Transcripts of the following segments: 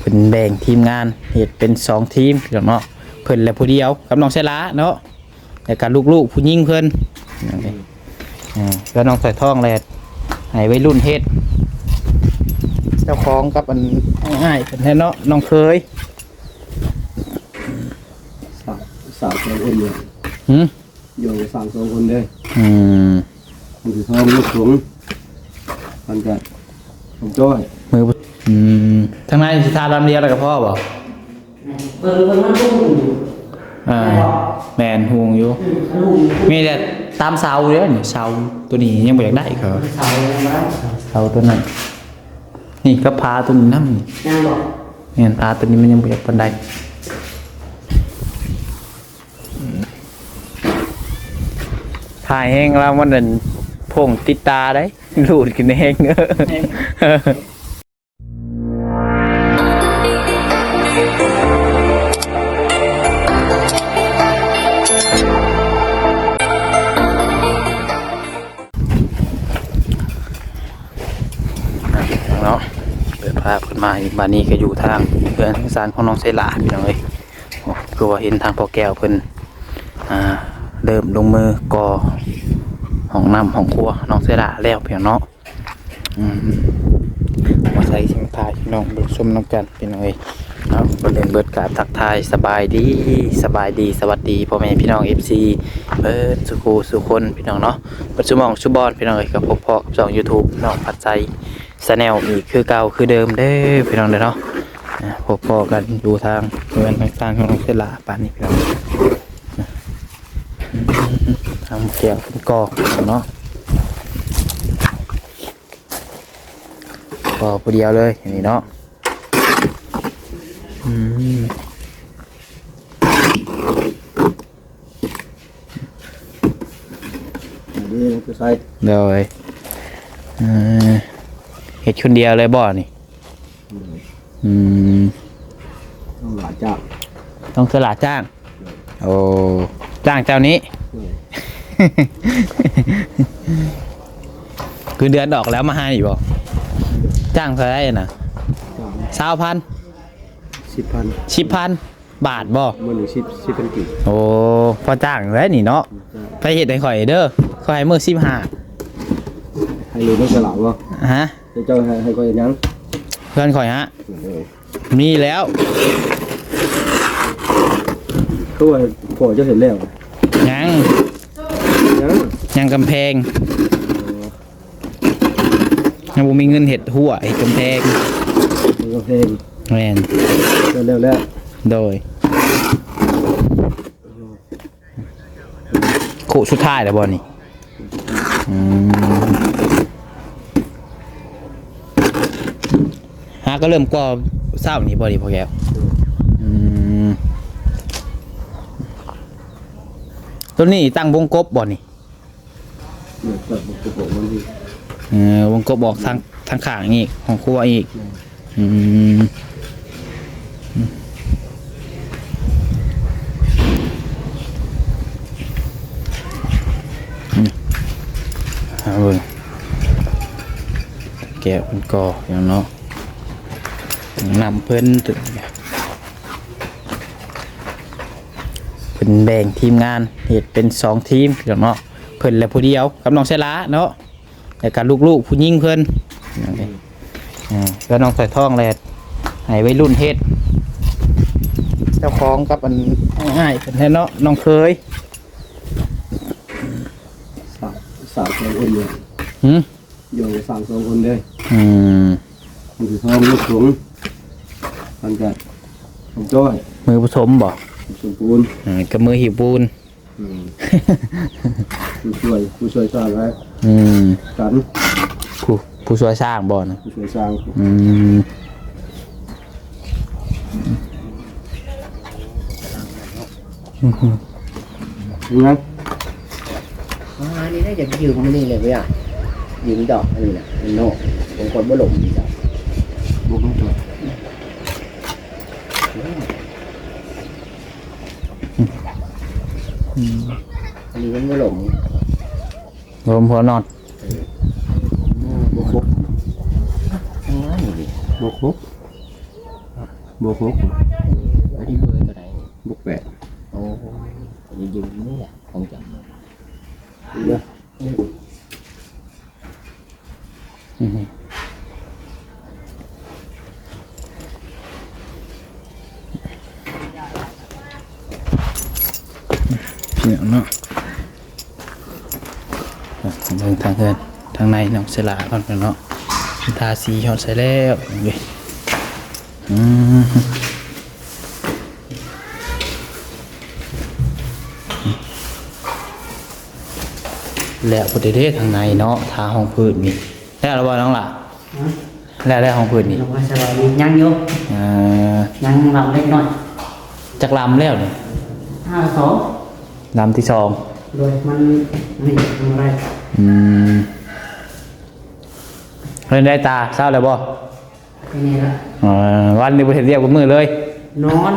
ເພິ່ນແບ່ງທີມງານເຮັດເປັນສອງທີມພີ່ນ້ອງເນາະ ເພິ່ນແຫຼະຜູ້ດຽວກັບນ້ອງໄຊລາເນາະ ແລ້ວກະລູກໆຜູ້ຍິງເພິ່ນ ເອີ ແລ້ວນ້ອງສາຍທອງແຫຼະໃຫ້ໄວລຸ້ນເຮັດ ເຈົ້າຂອງກັບອັນອ້າຍເພິ່ນແຫຼະເນາະ ນ້ອງເຂີຍ ສາມ ສາມ ສາມຄົນເດ້ ຫື ຢູ່ສາມສອງຄົນເດ້ ອືມ ມື້ທີ່ສອງລູກສອງ ມັນກະ ຜົມຈ້ອຍ ມື້ ອືມ ທາງໃນຊິທາລຳດຽວແລ້ວກະພໍບໍ່? ເບິ່ງ ເບິ່ງມັນຫຸ່ງຢູ່ ອ່າ ແມ່ນບໍ່? ແມ່ນ ຫຸ່ງຢູ່ ອືມ ມັນຫຸ່ງຢູ່ ມີແຕ່ຕາມເສົາເດ້ ເສົາໂຕນີ້ຍັງບໍ່ຢາກໄດ້ເຂົາ ເສົາຍັງບໍ່ໄດ້ ເສົາໂຕນັ້ນ ນີ້ກັບຝາໂຕນີ້ນຳ ຍັງບໍ່? ແມ່ນ ຝາໂຕນີ້ມັນຍັງບໍ່ຢາກປານໃດ ຖ່າຍແຮງລາວມັນນັ້ນ ໂພງຕິດຕາໄດ໋ ຮູດຂຶ້ນແຮງ ແຮງ ເນາະ ເປີດພາບຂຶ້ນມາອີກ ບາດນີ້ກະຢູ່ທາງເຮືອນທາງຊານຂອງນ້ອງໄຊລາພີ່ນ້ອງເອີຍ ໂອ້ ຄືວ່າເຫັນທາງພໍ່ແກ້ວເພິ່ນ ອ່າ ເລີ່ມລົງມືກໍ່ຫ້ອງນ້ຳຫ້ອງຄົວນ້ອງໄຊລາແລ້ວພີ່ນ້ອງເນາະ ອືມ ມາໃສ່ຊິມາຖ່າຍພີ່ນ້ອງເບິ່ງຊົມນຳກັນພີ່ນ້ອງເອີຍ ເນາະ ກ່ອນອື່ນເບິດກາບທັກທາຍສະບາຍດີ ສະບາຍດີ ສະຫວັດດີພໍ່ແມ່ພີ່ນ້ອງເອັຟຊີ ເບິດສູ່ຄູ່ສູ່ຄົນພີ່ນ້ອງເນາະ ເບິດຊຸໝ່ອງຊຸບ່ອນພີ່ນ້ອງເອີຍ ກະພົບພໍ້ກັບຊ່ອງຢູທູບນ້ອງພັດໄຊ ແຊນແນວອີກຄືເກົ່າຄືເດີມເດີພີ່ນ້ອງເດີເນາະ ອ່າ ພົບພໍ້ກັນຢູ່ທາງເຮືອນທາງຊານຂອງນ້ອງໄຊລາປານນີ້ພີ່ນ້ອງ ທາງແກ້ວເປັນກໍ່ເນາະ ກໍ່ຜູ້ດຽວເລີຍອັນນີ້ເນາະ ອືມ ອັນນີ້ຄືໃສ່ ໂດຍ ເອີ ເຮັດຄົນດຽວເລີຍບໍ່ນີ້? ໂດຍ ອືມ ຕ້ອງຫຼາຍຈ້າງ ຕ້ອງສະຫຼາະຈ້າງ ໂດຍ ໂອ້ ຈ້າງເຈົ້ານີ້ ໂດຍ ຄືເດືອນອອກແລ້ວມາໃຫ້ບໍ່? ຈ້າງເທົ່າໃດນະ? ຈ້າງ ຊາວພັນ ສິບພັນ ສິບພັນ ບາດບໍ່? ມື້ໜຶ່ງສິບ ສິບພັນກີບ ໂອ້ ພໍຈ້າງແລ້ວນີ້ເນາະ ຈ້າງ ໄປເຮັດໃຫ້ຂ້ອຍເດີ ຂ້ອຍໃຫ້ມື້ສິບຫ້າ ໃຫ້ເລີຍ ມັນສະຫຼາດບໍ່? ຮະ? ເຈົ້າໃຫ້ ໃຫ້ຂ້ອຍເຮັດຫຍັງ? ເພື່ອນຂ້ອຍຫະ? ເອີ ມີແລ້ວ ຄືວ່າພໍ່ເຈົ້າເຮັດແລ້ວ? ຍັງ ຍັງ ຍັງກຳແພງ ອໍ ຍັງບໍ່ມີເງິນເຮັດຮົ້ວ ເຮັດກຳແພງ ເຮັດກຳແພງ ແມ່ນ ແລ້ວ ແລ້ວ ໂດຍ ໂຄ້ງສຸດທ້າຍແລ້ວບໍ່ນີ້? ອືມ ຫາກໍເລີ່ມກໍ່ເຊົ້ານີ້ບໍ່ນີ້ພໍ່ແກ້ວ? ອືມ ໂຕນີ້ຕັ້ງວົງກົບບໍ່ນີ້? ເອີ ວົງກົບອອກທາງ ທາງຂ້າງອີກ ຫ້ອງຄົວອີກ ອືມ ເອົາເບິ່ງ ແກ້ວເພິ່ນກໍ່ຫຍັງເນາະ ນ້ຳເພິ່ນ ເພິ່ນແບ່ງທີມງານເຮັດເປັນສອງທີມພີ່ນ້ອງເນາະ ເພິ່ນແຫຼະຜູ້ດຽວກັບນ້ອງໄຊລາເນາະ ແລ້ວກະລູກໆຜູ້ຍິງເພິ່ນ ເອີ ແລ້ວນ້ອງສາຍທອງແຫຼະໃຫ້ໄວລຸ້ນເຮັດ ເຈົ້າຂອງກັບອັນອ້າຍເພິ່ນແຫຼະເນາະ ນ້ອງເຂີຍ ສາມ ສາມສອງຄົນເດ້ ຫື? ຢູ່ສາມສອງຄົນເດ້ ອືມ ມື້ທີ່ສອງລູກສົງ ມັນກະສົມຈ້ອຍ ມືຜະສົມບໍ່? ສົມປູນ ເອີ ກັບມືຫິ້ວປູນ ອືມ ຜູ້ຊ່ວຍ ຜູ້ຊ່ວຍສ້າງໄວ້ ອືມ ກັນ ຜູ້ ຜູ້ຊ່ວຍສ້າງບໍ່ນະ? ຜູ້ຊ່ວຍສ້າງ ອືມ ອືມ ຍັງ ອ່າ ນີ້ນະ ຢາກຢືມມື້ນີ້ແຫຼະ ບໍ່ຢາກຢືມດອກ ອັນນີ້ນະ ເນາະ ບາງຄົນບໍ່ຫຼົມດອກ ບໍ່ລົງຕົວ ອືມ ອັນນີ້ມັນບໍ່ຫຼົມ ລົມຫົວນອດ ເອີ ບໍ່ຄົບ ບໍ່ຄົບ. ບວກຫົກ ອັນນີ້ເບີໂຕໃດນີ້? ບວກແປດ. ໂອ້ ຢູ່ນີ້ແຫຼະຂອງເຈົ້າ. ເດີ ອືຮຶ ພີ່ນ້ອງເນາະ ເບິ່ງທາງເຮືອນທາງໃນນ້ອງເຊລາກ່ອນເນາະ ທາສີຮອດໃສແລ້ວ. ອືມ ແລ້ວພຸ້ນເດ້ ທາງໃນເນາະ ທາຮອງພື້ນນີ້ ແລ້ວລະບໍ່ນ້ອງຫຼ້າ? ຮະ? ແລ້ວ ແລ້ວຮອງພື້ນນີ້ ຍັງບໍ່ສະບາຍດີ ຍັງຢູ່. ເອີ ຍັງລຳເລັກນ້ອຍ. ຈັກລຳແລ້ວນີ້? ຫ້າສອງ ລຳທີສອງ. ໂດຍ ມັນ ນີ້ ມັນບໍ່ໄດ້. ອືມ ເປັນໃດຕາ ເຊົາແລ້ວບໍ່? ເປັນນີ້ລະ. ເອີ ວັນນີ້ບໍ່ເຮັດວຽກເບິດມື້ເລີຍ? ນອນ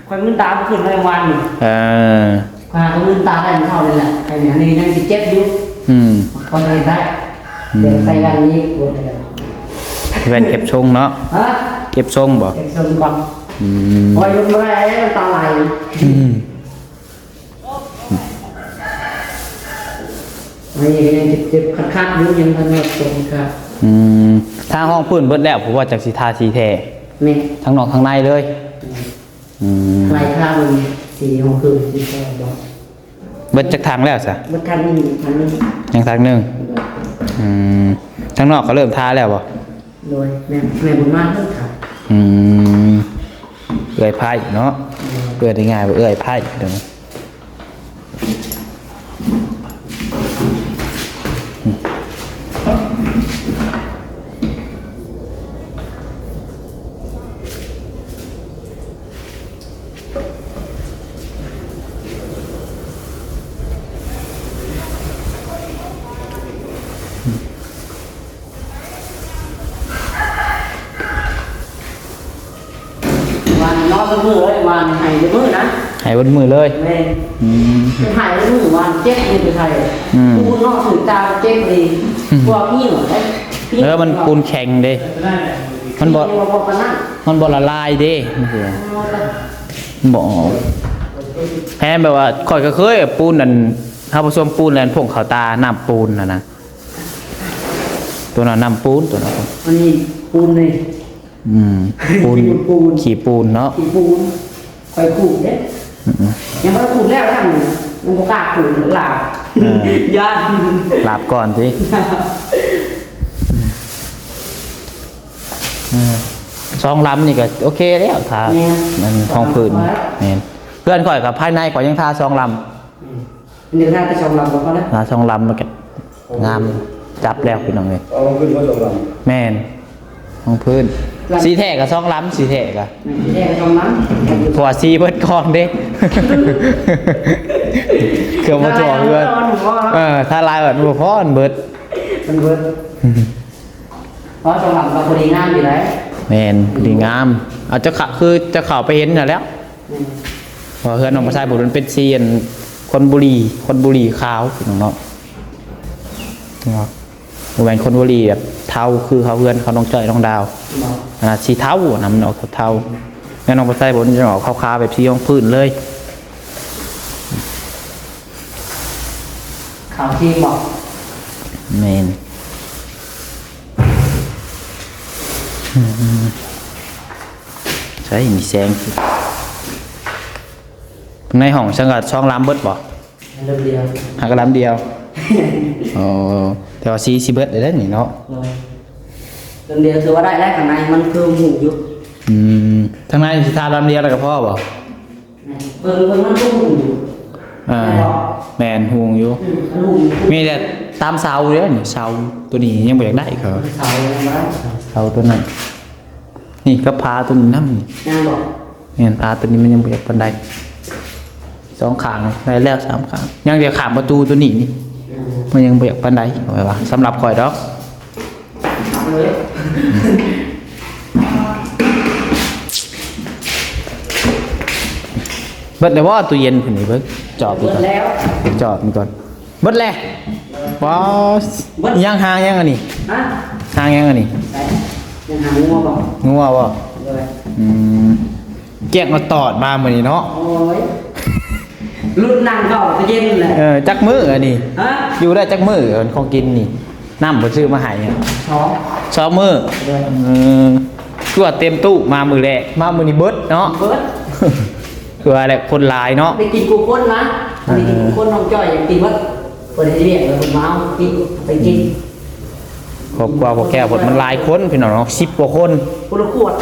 ຂ້ອຍມືນຕາບໍ່ຂຶ້ນເລີຍວານນີ້. ເອີ ຂ້ອຍຫາກໍມືນຕາໄດ້ມື້ເຊົ້ານີ້ແຫຼະ. ໄອ້ນີ້ ອັນນີ້ຍັງຊິເຈັບຢູ່. ອືມ ພໍໄດ້ ອືມ ເດີນໃສ່ແວ່ນນີ້ ແວ່ນເກັບຊົງເນາະ. ຮະ? ເກັບຊົງບໍ່? ເກັບຊົງກ່ອນ. ອືມ ໂອ້ຍ ລຸກບໍ່ໄດ້ ນ້ຳຕາໄຫຼ. ອືມ ອັນນີ້ກໍຍັງເຈັບໆ ຄັນໆຢູ່ ຍັງບໍ່ໝົດຕົວນີ້ຄັບ. ອືມ ທາຮອງພື້ນເບິດແລ້ວ ເພາະວ່າຈັກຊິທາສີແທ້. ແມ່ນ ທັງນອກທັງໃນເລີຍ. ແມ່ນ ອືມ ໄລ່ທາເບິ່ງສີຮອງພື້ນສີແທ້ບໍ່. ເບິດຈັກຖັງແລ້ວຊະ? ເບິດຖັງໜຶ່ງ ຖັງໜຶ່ງ ຍັງຖັງໜຶ່ງ. ໂດຍ ອືມ ທາງນອກກໍເລີ່ມທາແລ້ວບໍ່? ໂດຍ ແມ່ນ ແມ່ນບຸນມາເພິ່ນທາ. ອືມ ເອື້ອຍໄພເນາະ. ແມ່ນ ເອີ້ນງ່າຍໆວ່າເອື້ອຍໄພເດີ. ວານນອນເບິດມື້ເລີຍ ວານໄຫ້ເບິດມື້ນະ. ໄຫ້ເບິດມື້ເລີຍ. ແມ່ນ ອືມ ໄຫ້ເບິດມື້ ວານເຈັບນີ້ໄປໄທ. ອືມ ປູນເນາະ ຖືກຕາເຈັບນີ້. ອືມ ພວກນີ້ເນາະ ເອີ ມັນປູນແຂງເດ້ ມັນບໍ່ ມັນບໍ່ປານນັ້ນ ມັນບໍ່ລະລາຍເດ້ ມັນຄື ອໍ ມັນບໍ່ອອກ. ແຮງແບບວ່າ ຂ້ອຍກໍເຄີຍ ປູນອັນ ເຮົາປະສົມປູນແລ້ວ ຜົງເຂົ້າຕາ ນ້ຳປູນຫັ້ນນະ. ຕົວນັ້ນນ້ຳປູນ ຕົວນັ້ນ ອັນນີ້ປູນນີ້. ອືມ ປູນ ຂີ້ປູນເນາະ ຂີ້ປູນ. ຂ້ອຍຂູດເດ້. ອືມ ຍັງບໍ່ໄດ້ຂູດແລ້ວຊ້ຳ ຍັງບໍ່ກ້າຂູດ ລາບ. ເອີ ຢ້ານ ລາບກ່ອນຕິ. ເອີ ສອງລຳນີ້ກໍໂອເຄແລ້ວ ຖ້າ ແມ່ນ ມັນຮອງພື້ນ. ແມ່ນ ເຮືອນຂ້ອຍກັບພາຍໃນຂ້ອຍຍັງທາສອງລຳ. ອືມ ເດີນທາງໄປສອງລຳກໍພໍແລ້ວ ມາສອງລຳມັນກໍງາມ ຈັບແລ້ວພີ່ນ້ອງເອີຍ. ເອົາຂຶ້ນມາສອງລຳ. ແມ່ນ ຮອງພື້ນ ສີແທ້ກໍສອງລຳ ສີແທ້ກໍ ແມ່ນ ສີແທ້ກໍສອງລຳ ເພາະວ່າສີເບິດກ່ອນເດ້ ເຄື່ອງບໍ່ທົ່ວເຮືອນ. ເອີ ຖ້າຫຼາຍແບບບໍ່ພໍ ມັນເບິດ ມັນເບິດ. ເພາະສອງລຳກໍພໍດີງາມຢູ່ໄດ໋. ແມ່ນ ພໍດີງາມ. ອາດຈະ ຄືຈະເຂົ້າໄປເຫັນຫັ້ນແຫຼ້ວ. ແມ່ນ ເພາະເຮືອນນ້ອງປະຊາຍບຸນມັນເປັນສີອັນ ຄົນບຸຣີ ຄົນບຸຣີຂາວພີ່ນ້ອງເນາະ ເນາະ ບໍ່ແມ່ນຄົນບຸຣີແບບເທົາ ຄືເຂົາເຮືອນເຂົານ້ອງຈ້ອຍນ້ອງດາວ. ບໍ່ ອັນນັ້ນສີເທົາ ອັນນັ້ນມັນອອກເທົາໆ. ແມ່ນ ນ້ອງປະຊາຍບຸນຈະອອກຂາວໆ ແບບສີຮອງພື້ນເລີຍ. ຂາວເຄງບໍ່? ແມ່ນ. ໃສມີແສງ ໃນຫ້ອງສັງກະສອງລຳເບິດບໍ່? ລຳດຽວ ຫາກະລຳດຽວ. ອໍ ແຕ່ວ່າສີຊິເບິດແລ້ວນີ້ເນາະ. ໂດຍ ລຳດຽວຖືວ່າໄດ້ແລ້ວ ຂ້າງໃນມັນຄືຫຸ່ງຢູ່. ອືມ ທາງໃນຊິທາລຳດຽວແລ້ວກໍພໍບໍ່? ເບິ່ງ ເບິ່ງມັນຫຸ່ງຢູ່. ອ່າ ແມ່ນບໍ່? ແມ່ນ ຫຸ່ງຢູ່. ອືມ ມັນຫຸ່ງຢູ່ ມີແຕ່ຕາມເສົາເດ້ນີ້ ເສົາຕົວນີ້ຍັງບໍ່ຢາກໄດ້ເຂົາ ເສົາຍັງບໍ່ໄດ້ ເສົາຕົວນັ້ນ. ນີ້ກັບຝາຕົວນີ້ນຳນີ້ ຍັງບໍ່? ແມ່ນ ຝາຕົວນີ້ມັນຍັງບໍ່ຢາກປານໃດ. ສອງຂ້າງໄດ້ແລ້ວ ສາມຂ້າງ ຍັງແຕ່ຂ້າງປະຕູຕົວນີ້ນີ້. ອືມ ມັນຍັງບໍ່ຢາກປານໃດ ຂ້ອຍວ່າ ສຳລັບຂ້ອຍດອກ. ເບິດແລ້ວບໍ່? ຕູ້ເຢັນພຸ້ນນີ້ ເບິ່ງ ຈອດນີ້ກ່ອນ ເບິດແລ້ວ ຈອດນີ້ກ່ອນ. ເບິດແລ້ວ ບໍ່ ເບິດ ຍັງຫາງຫຍັງອັນນີ້? ຮະ? ຫາງຫຍັງອັນນີ້? ໄປ ຍັງຫາງງົວບໍ່? ງົວບໍ່? ໂດຍ ອືມ ແກງເອົາຕອດມາມື້ນີ້ເນາະ. ໂອ້ຍ ລຸ້ນນັ່ງເຂົ້າຕະເຢັນແຫຼະ. ເອີ ຈັກມື້ອັນນີ້? ຮະ? ຢູ່ໄດ້ຈັກມື້ ອັນຂອງກິນນີ້? ນ້ຳເພິ່ນຊື້ມາໃຫ້ ສອງ ສອງມື້. ເອີ ຄືວ່າເຕັມຕູ້ມາມື້ແລກ ມາມື້ນີ້ເບິດເນາະ. ເບິດ ຄືວ່າແຫຼະ ຄົນຫຼາຍເນາະ. ໄດ້ກິນກູ່ຄົນນະ ເອີ ໄດ້ກິນກູ່ຄົນ. ນ້ອງຈ້ອຍກິນເບິດ ເພິ່ນເຮັດວຽກແລ້ວເພິ່ນມາເອົາ ກິນ ໄປກິນ. ອືມ ຄອບຄົວພໍ່ແກ້ວເພິ່ນມັນຫຼາຍຄົນພີ່ນ້ອງເນາະ ສິບກວ່າຄົນ ຄົນລະຂວດ.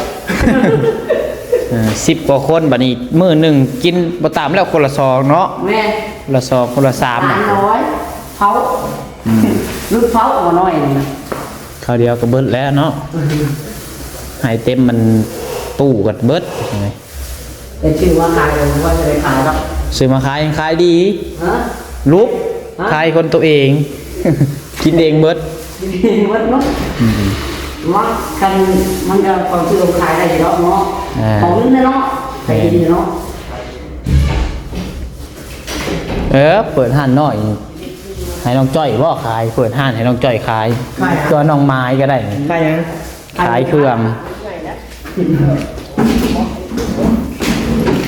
ເອີ ສິບກວ່າຄົນ ບັດນີ້ມື້ໜຶ່ງກິນບໍ່ຕາມແລ້ວ ຄົນລະສອງເນາະ. ແມ່ນ ຄົນລະສອງ ຄົນລະສາມ ຫຼາຍນ້ອຍເຜົາ. ອືມ ລຸ້ນເຜົາບໍ່ນ້ອຍນີ້ນະ ຄາວດຽວກໍເບິດແລ້ວເນາະ. ອືມ ໃຫ້ເຕັມມັນຕູ້ກັນເບິດ. ແຕ່ຊື້ມາຂາຍບໍ່ວ່າຈະໄດ້ຂາຍດອກ ຊື້ມາຂາຍຍັງຂາຍດີ. ຮະ? ລຸກ ຮະ? ຂາຍຄົນໂຕເອງ ກິນເອງເບິດ ກິນເອງເບິດເນາະ. ອືມ ວ່າຄັນມັນກໍພໍຊື້ຂາຍໄດ້ຢູ່ດອກເນາະ. ອ່າ ຂອງເງິນເນາະ ໄປກິນເນາະ. ເອີ ເປີດຮ້ານນ້ອຍໃຫ້ນ້ອງຈ້ອຍບໍ່ຂາຍ ເປີດຮ້ານໃຫ້ນ້ອງຈ້ອຍຂາຍ. ຂາຍຫຍັງ? ຕົວະ ນ້ອງໄມ້ກໍໄດ້. ຂາຍຫຍັງ? ຂາຍເຄື່ອງ.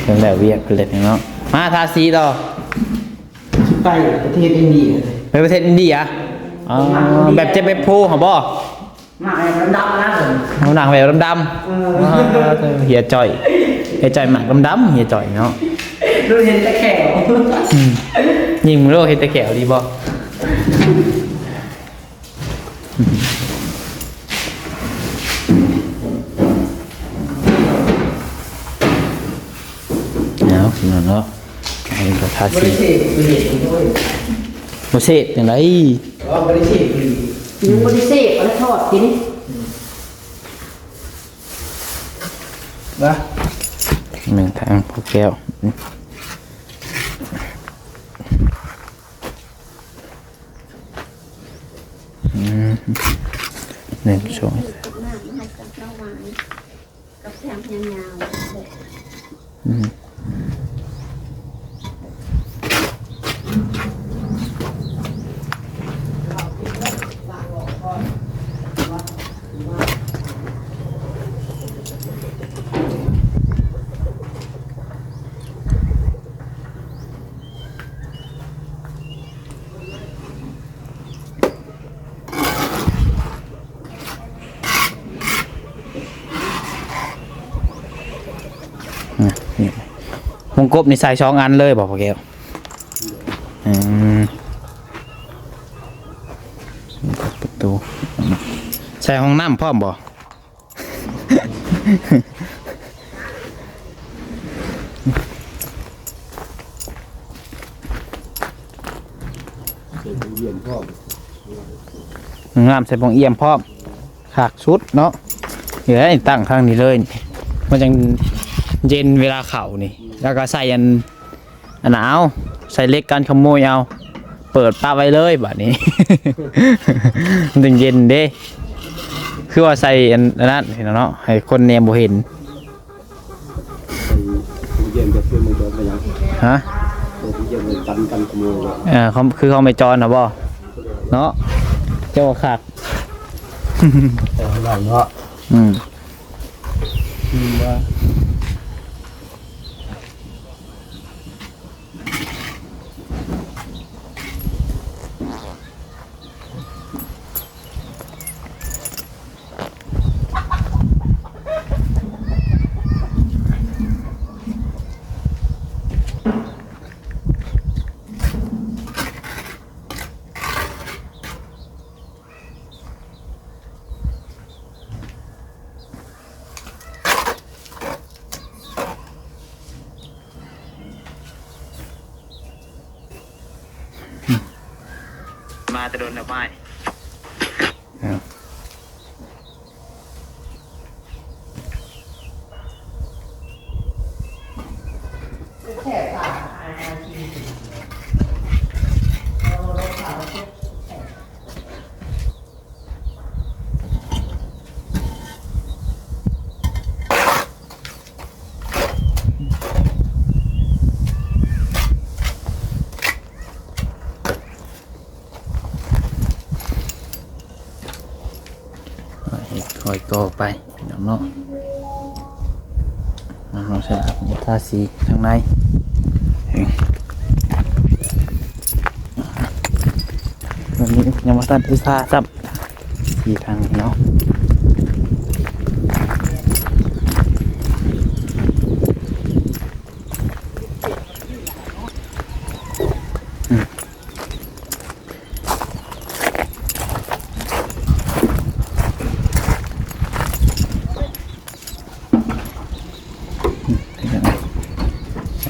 ເພິ່ນແລ້ວວຽກເພິ່ນເຮັດເນາະ. ມາທາສີຕໍ່. ຊິໄປປະເທດອິນເດຍ. ໄປປະເທດອິນເດຍ? ອໍ ແບບເຈັບແບັກໂພຫັ້ນບໍ່? ໝາກດຳໆນະ. ເອົາໜັງແບບດຳໆ. ເອີ ອ່າ ເຮຍຈ່ອຍ ເຮຍຈ່ອຍໝາກດຳໆ ເຮຍຈ່ອຍເນາະ. ດູເຫັນແຕ່ແຂ້ວ. ອືມ ຍິງໂລເຫັນແຕ່ແຂ້ວດີບໍ່? ເອົາ ພີ່ນ້ອງເນາະ ອັນນີ້ກໍທາສີ. ບໍ່ເສບ ບໍ່ເສບຈັ່ງໃດ? ບໍ່ໄດ້ເສບ ຍັງບໍ່ໄດ້ເສບ ເອົາທອດກິນ. ນະ ແມ່ນທາງພໍ່ແກ້ວ. ອືມ ໜຶ່ງ ສອງ ອືມ ນີ້ ວົງກົບນີ້ໃສ່ສອງອັນເລີຍບໍ່ພໍ່ແກ້ວ? ອືມ ປະຕູ ໃສ່ຫ້ອງນ້ຳພ້ອມບໍ່? ໃສ່ປ່ອງຢ້ຽມພ້ອມ ນ້ຳໃສ່ປ່ອງຢ້ຽມພ້ອມ ຄັກສຸດເນາະ. ເອີຍ ຕັ້ງຂ້າງນີ້ເລີຍ ມັນຈັ່ງເຢັນເວລາເຂົ້ານີ້ ແລ້ວກໍໃສ່ອັນ ອັນນ່າ ເອົາ ໃສ່ເຫຼັກກັນຂະໂມຍເອົາ ເປີດປະໄວ້ເລີຍບາດນີ້ ມັນຈຶ່ງເຢັນເດ້. ຄືວ່າໃສ່ອັນ ອັນນັ້ນເນາະ ໃຫ້ຄົນແນມບໍ່ເຫັນ. ຮະ? ເອີ ຂອງ ຄືຂອງແມ່ຈອນນະບໍ່? ເນາະ ເຈົ້າວ່າຄັກ ເຈົ້າວ່າເນາະ. ອືມ ອືມ ວ່າ ມາແຕ່ດົນແລ້ວ ມາ. ເຮັດຄ່ອຍກໍ່ໄປພີ່ນ້ອງເນາະ. ເອົາ ເອົາ ທາສີທາງໃນ ແບບນີ້ຍັງບໍ່ທັນໄດ້ທາຊ້ຳ ສີທາງນີ້ເນາະ.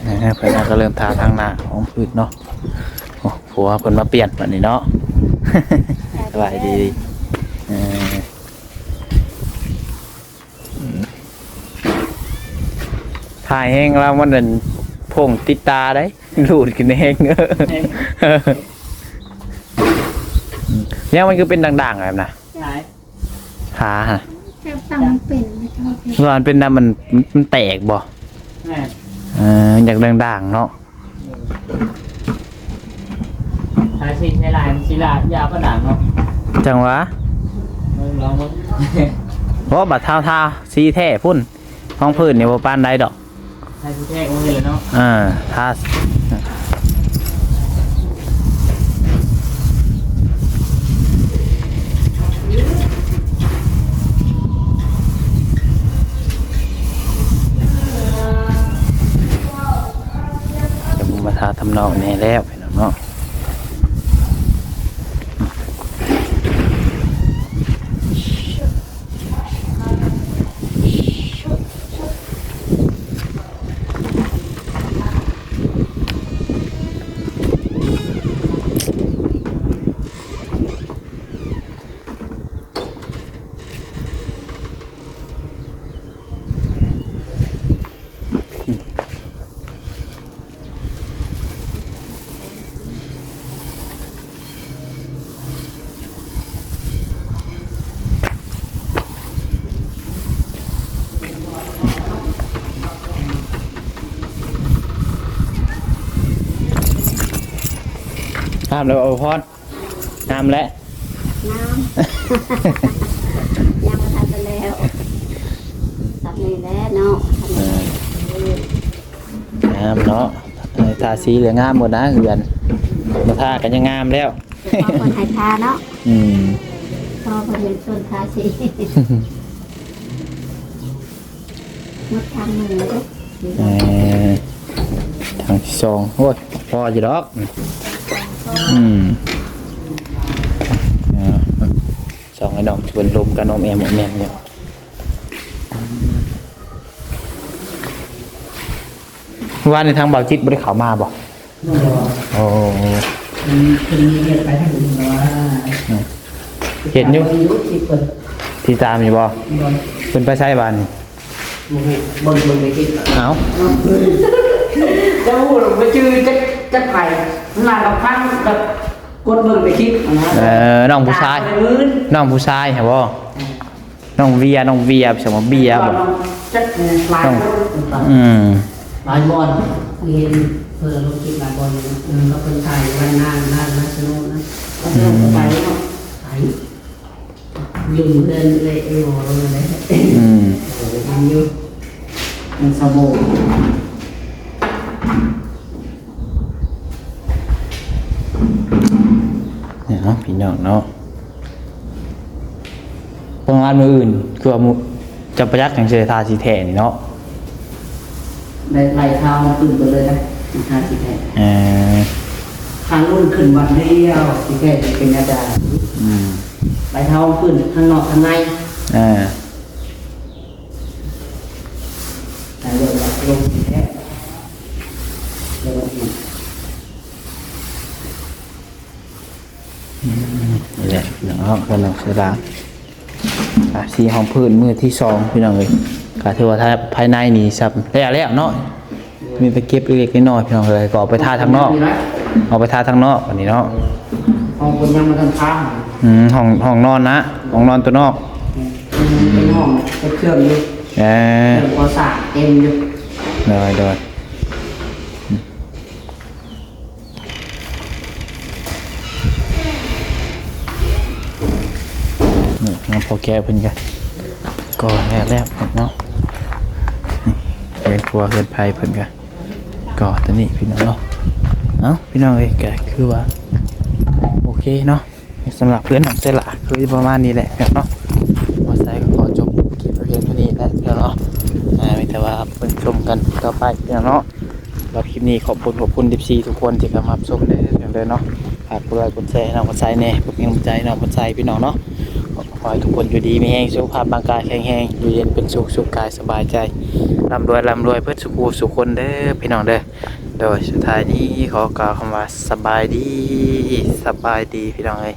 ເອີ ເພິ່ນກໍເລີ່ມທາທາງໜ້າຂອງພື້ນເນາະ. ໂອ້ ຜົວເພິ່ນມາປ່ຽນບັດນີ້ເນາະ. ສະບາຍດີ. ເອີ ອືມ ຖ່າຍແຮງລາວມັນນັ້ນ ຜົ້ງຕິດຕາໄດ໋ ຮູດຂຶ້ນແຮງ. ແຮງ ແລ້ວມັນຄືເປັນດ່າງໆແບບນະ ຫາຫະ ແຕ່ຕັ້ງມັນເປັນ ວ່າມັນເປັນນຳ ມັນ ມັນແຕກບໍ່? ແມ່ນ ເອີ ຢາກດ່າງໆເນາະ. ເອີ ທາສີໃຊ້ຫຼາຍ ມັນຊິລາກ ຢາກປານດ່າງເນາະ. ຈັ່ງຫວາ ເບິ່ງ ລອງເບິ່ງ. ບໍ່ ບັດທາ ທາສີແທ້ພຸ້ນ ຮອງພື້ນນີ້ບໍ່ປານໃດດອກ. ທາສີແທ້ບໍ່ເຫັນແລ້ວເນາະ. ເອີ ທາ ດຽວມາທາທາງນອກແດ່ແລ້ວ ເນາະ. ງາມແລ້ວ ອວຍພອນ ງາມແຫຼະ ງາມ ຍັງບໍ່ທັນໄດ້ແລ້ວ ສ່ຳນີ້ແຫຼະເນາະ. ເອີ ງາມເນາະ ເອີ ທາສີແລ້ວງາມໝົດນະເຮືອນ ບໍ່ທາກໍຍັງງາມແລ້ວ ພໍເພິ່ນໃຫ້ທາເນາະ. ອືມ ພໍເພິ່ນເຫັນຊົນທາສີ ໝົດທາງໜຶ່ງແລ້ວເດ້. ເອີ ທາງທີສອງ ໂອ້ຍ ພໍຢູ່ດອກ. ອືມ ເອີ ສອງໄອ້ນ້ອງຊວນລົມກັນ ອ້ອມແອ້ມ ອ້ອມແອ້ມຢູ່. ວານນີ້ທາງບ່າວຈິດບໍ່ໄດ້ເຂົ້າມາບໍ່? ບໍ່. ໂອ້ ເພິ່ນ ເພິ່ນມີວຽກໄປທາງອື່ນແລ້ວວ່າ. ອືມ ເຫັນຢູ່ ຕິດຕາມຢູ່ບໍ່? ບໍ່. ເພິ່ນໄປໃສວານນີ້? ບໍ່ຮູ້ ບໍ່ໄດ້ເບິ່ງໃນຄລິບ. ເອົ້າ ຈະຮູ້ລະ ບໍ່ຈື່ຈັກ ຈັກໃຜ ໜ້າກັບຟັງ ກັບກົດເບິ່ງໃນຄລິບຫັ້ນນະ. ເອີ ນ້ອງຜູ້ຊາຍ ຕາບໍ່ໄດ້ມື່ນ ນ້ອງຜູ້ຊາຍຫັ້ນບໍ່? ເອີ ນ້ອງເວຍ ນ້ອງເວຍ ສມມຕິເບຍບໍ່? ຈັກຫຼາຍຄົນ ອືມ ຫຼາຍບ່ອນ ເຫັນເພິ່ນລົງຄລິບຫຼາຍບ່ອນຢູ່. ອືມ ກໍເພິ່ນຖ່າຍຢູ່ບ້ານນາ ນາ ນາສະໂນນະ ອືມ ໄປເນາະ ໄປຢູ່ເຮືອນເອື້ອຍ ເອື້ອຍໝໍລົງນັ້ນແຫຼະ. ອືມ ເອີ ເຫັນຢູ່ ມັນສະໂບ ເນາະ ພີ່ນ້ອງເນາະ. ປະມານມື້ອື່ນ ຄືວ່າມື້ ຈະປະຢັກຫຍັງຊິໄດ້ທາສີແທ້ນີ້ເນາະ. ໄດ້ໄລ່ທາຂຶ້ນໄປເລີຍນະ ທາສີແທ້. ເອີ ທາລຸ້ນຂຶ້ນວັດດຽວ ສີແທ້ຊິເປັນອາຈານ. ອືມ ໄລ່ທາຂຶ້ນທາງນອກທາງໃນ. ເອີ ໃສ່ລົງ ລົງສີແທ້ ລົງສີ. ອືມ ນີ້ແຫຼະເນາະ ເຮືອນນ້ອງເສືອດາວ ອ່າ ສີຮອງພື້ນມື້ທີສອງ ພີ່ນ້ອງເອີຍ. ກໍຖືວ່າພາຍໃນນີ້ຊ້ຳແລ້ວແລ້ວເນາະ ມີແຕ່ເກັບເລັກໆນ້ອຍໆ ພີ່ນ້ອງເອີຍ. ກໍອອກໄປທາທາງນອກ ອອກໄປທາທາງນອກບັດນີ້ເນາະ. ຫ້ອງເພິ່ນຍັງບໍ່ທັນທາ. ອືມ ຫ້ອງ ຫ້ອງນອນນະ ຫ້ອງນອນຕົວນອກ. ອືມ ເປັນຫ້ອງເກັບເຄື່ອງຢູ່. ເອີ ເຄື່ອງກໍ່ສ້າງເຕັມຢູ່. ໂດຍ ໂດຍ. ນີ້ ທາງພໍ່ແກ່ເພິ່ນກະກໍ່ແລ້ວແລ້ວເນາະ. ນີ້ ນຄົວເຮືອນໄພເພິ່ນກະກໍ່ຕົວນີ້ພີ່ນ້ອງເນາະ. ເອົ້າ ພີ່ນ້ອງເອີຍ ກະຄືວ່າໂອເຄເນາະ ສຳລັບເຮືອນນ້ອງເຊລາ ຄືປະມານນີ້ແຫຼະເນາະ. ບໍ່ໄຊກໍຂໍຈົບຄລິບພຽງເທົ່ານີ້ແຫຼະເນາະ. ອ່າ ມີແຕ່ວ່າເບິ່ງຊົມກັນຕໍ່ໄປເນາະ. ສຳລັບຄລິບນີ້ ຂອບຄຸນ ຂອບຄຸນ ເອັຟຊີ ທຸກຄົນທີ່ເຂົ້າມາຮັບຊົມເດີ ເດີເນາະ. ຝາກກົດໄລກົດແຊໃຫ້ນ້ອງບ່ອນໄຊແດ່ ເພື່ອເປັນກຳລັງໃຈໃຫ້ນ້ອງບ່ອນໄຊພີ່ນ້ອງເນາະ. ຂໍໃຫ້ທຸກຄົນຢູ່ດີມີແຮງ ສຸຂະພາບຮ່າງກາຍແຂງແຮງ ຢູ່ເຢັນເປັນສຸກ ສຸກກາຍສະບາຍໃຈ ລ່ຳລວຍ ລ່ຳລວຍເບິດສູ່ຜູ້ສູ່ຄົນເດີພີ່ນ້ອງເດີ. ໂດຍ ສຸດທ້າຍນີ້ຂໍກ່າວຄຳວ່າ ສະບາຍດີ ສະບາຍດີພີ່ນ້ອງເອີຍ.